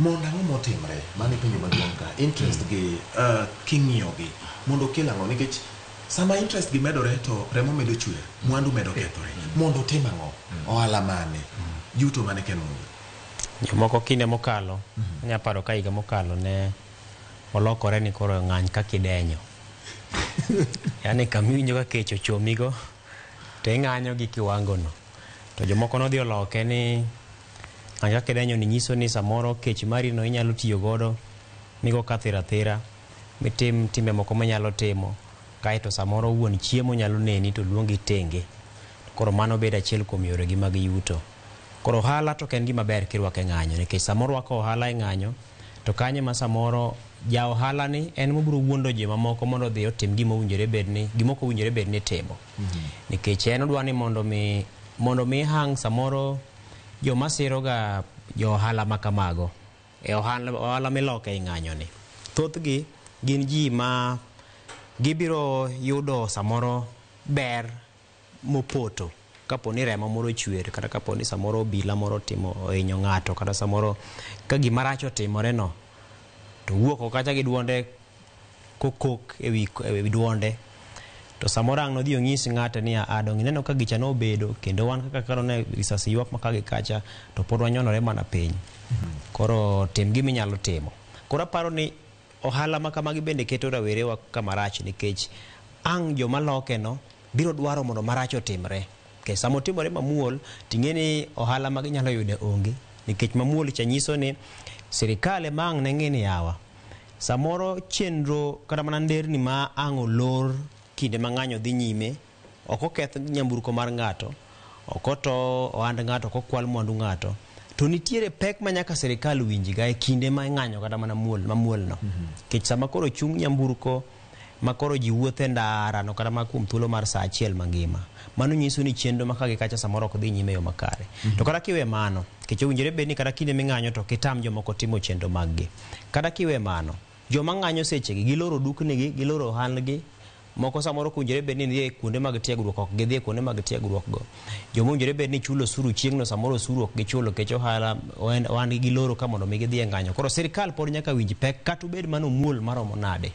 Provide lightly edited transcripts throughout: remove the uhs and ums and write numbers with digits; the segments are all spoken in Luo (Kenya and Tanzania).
Mondo ang'o motimre? Mano e penjo maduong' ka. Interest gi king'iyo gi mondo okel ang'o? Nikech sama interest gi medore to remo medo chwer, mwandu medo kethore. Mondo otim ang'o? Ohala mane? Yuto mane Ken Mumbi? Jomoko kinde mokalo, anya paro ka higa mokalo ne olokore ni koro ng'any kaka idenyo. Yaani kamiwinjo ka kech ochomigo to ing'anyo gi kiwango no. To jomoko nodhi oloke ni ng'any kaka idenyo ni nyiso ni samoro kech mari no inyalo tiyo godo migo kathira athira mitim timbe moko minyalo timo kaeto samoro wuon chiemo nyalo neni to luongi tenge. Koro mano bedo achiel kuom yoregi mag yuto. Koro ohala to ok en gima ber kirwako e ng'anyo nikech samoro rwako ohala e ng'anyo to kanyo ema samoro ja ohala ni en mobiro wuondo ji mamoko mondo odhi otim gima owinjore bed ni gima ok owinjore bed ni itimo. Nikech en odwa ni mondo mi hang samoro joma siroga jo ohala ma kamago e ohala miloko e ng'anyo ni. Thothgi gin ji ma gibiro yudo samoro ber mopoto kapo ni remo moro ochwer kata kapo ni samoro obila moro otimo ohinyo ng'ato kata samoro ka gima rach otimore no to wuok oko kacha gi duonde kokok ewi duonde to samoro ang' nodhi onyis ng'ato ni a dong ineno ka gicha nobedo kendo wan kaka koro ne risasi ywak ma ka gi kacha to pod wanyonore mana piny. Koro tim gima inyalo timo. Koro aparo ni ohala ma kamagi bende keto rawerewa kama rach nikech ang' joma loke no biro dwaro mondo marach otimre. Nikech sama otimore mamuol ting'e ni ohala ma ginyalo yudo onge nikech mamuol cha nyiso ni sirikal ema ang' ne ng'i ni yawa. Samoro chenro kata mana nderni ma ang' olor kinde ma ng'anyo dhi nyime ok oketh nyamburko mar ng'ato, ok oto ohand ng'ato, ok okwal mwandu ng'ato. To nitiere pek ma nyaka sirikal winjga e kinde ma ing'anyo kata mana muol mamuol no. Nikech sama koro chung nyamburko ma koro ji wuotho e ndara no kata ma kuom thuolo mar saa achiel mangima. Mano nyiso ni chenro ma ka gi kacha samoro ok dhi nyime e yo makare. To kata kiwe mano, nikech owinjore bed ni kata kinde ming'anyo to ok itam jomoko timo chenro mag gi. Kata kiwe mano, joma ng'anyo sechegi giloro dukni gi, giloro ohandgi, moko samoro ok owinjore bed ni dhi e kuonde mag tiegruok ok gidhi e kuonde mag tiegruok go. Joma owinjore bed ni chulo osuru chieng'no samoro osuru ok gichulo nikech ohala ohandgi giloro ka mondo mi gidhi e ng'anyo. Koro sirikal pod nyaka winj pek kata obed mana omuol maromo nade.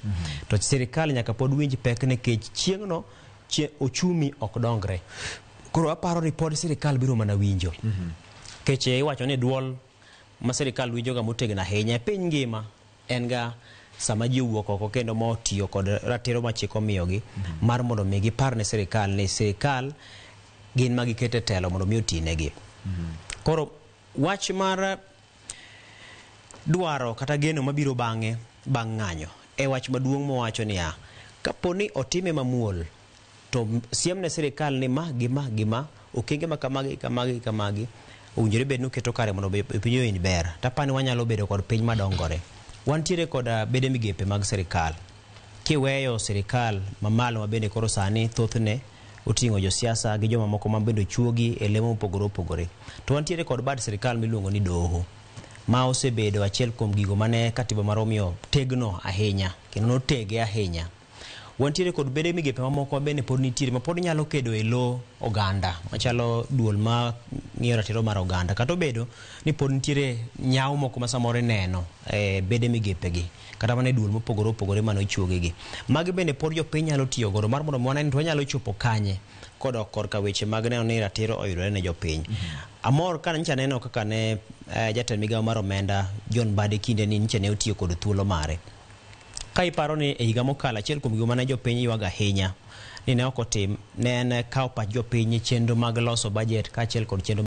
To sirikal nyaka pod winj pek nikech chieng'no ochumi ok dongre. Koro aparo ni pod sirikal biro mana winjo. Nikech iwacho ni duol ma sirikal winjoga motegno ahinya e piny ngima en ga sama ji owuok oko kendo motiyo kod ratiro ma chik omiyogi mar mondo mi gipar ne sirikal ni sirikal gin ma giketo e telo mondo mi otinegi. Koro wach mar dwaro kata geno mabiro bang'e bang' ng'anyo e wach maduong' mowacho niya kapo ni otime mamuol to siem ne sirikal ni ma gi ma gi ma okenge ma kamagi kamagi gi kamagi owinjore bed ni oketo kare mondo piny owinj ber. Tapani wanyalo bedo kod piny madongore. Wantiere kod bede migepe mag sirikal. Kiweyo sirikal mamalo ma bende koro sani thothne oting'o josiasa gi joma moko ma bende ochuogi e lemo mopogore opogore. To wantiere kod bad sirikal miluongo ni doho ma osebedo achiel kuom gigo mane katiba marwa omiyo tegno ahinya kendo notege ahinya. Wantiere kod bede migepe mamoko ma bende pod nitiere ma pod nyalo kedo e lo oganda machalo duol ma ng'iyo ratiro mar oganda kata obedo ni pod nitiere nyawo moko ma samoro ineno e bede migepe gi kata mana e duol mopogore opogore mane ochuogi gi. Magi bende pod jopiny nyalo tiyo godo mar mondo wane ni to wanyalo chopo kanye kodok korka weche mag neno ni ratiro oyudore ne jopiny. Amor ka nyocha aneno kaka ne jatend migawo mar omenda John Mbadi kinde ni nyocha ne otiyo kod thuolo mare. Ka iparo ni e higa mokalo achiel kuom gigo mane jopiny ywago ahinya ni ne ok otim ne en kawo pach jopiny e chenro mag loso budget kaachiel kod chenro.